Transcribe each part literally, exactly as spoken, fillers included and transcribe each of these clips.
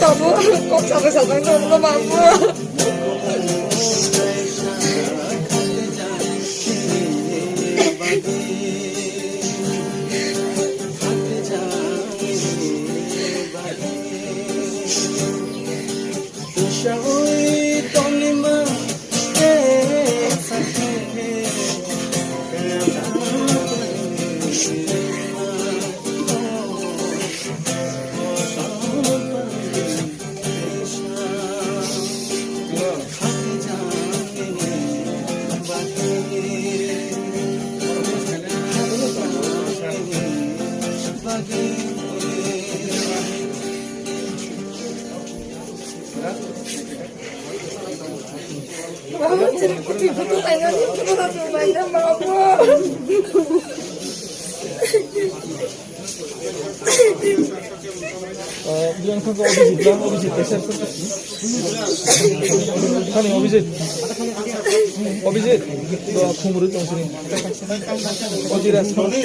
Tabuk kok sabai sabai nongno mangbo. Bilang kha Abhijit, bilang Abhijit, kaisa. Thani Abhijit. Abhijit, to khumru tong sini. Abhijit, thani,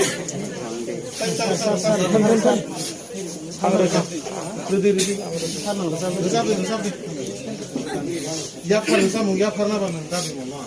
thani, thani. Ang rwkha. Rwdi, rwdi. Yaphar ni samung, yaphar na ba nang dabi mo ma.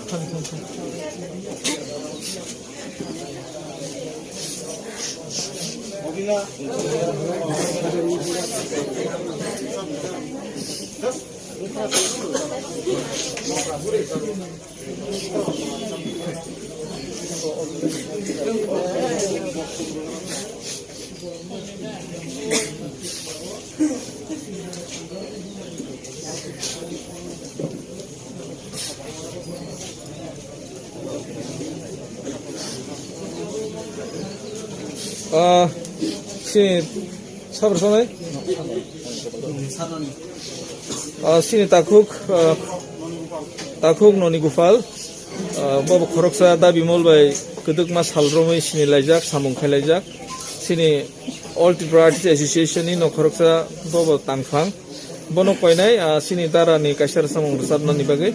Ah, si Sabra sanai? Ah, sini takhuk, ah, takhuk Noni Gopal, ah, bobo khoroksa dabi mol bai kwdwkma sal romwi sini laijak, samung khai laijak. Sini All Tripura Artists Association ni no khoroksa bobo tangphang. Bono koinai, ah, sini dara ni kaisa rwchapmung rwchapnani bagwi.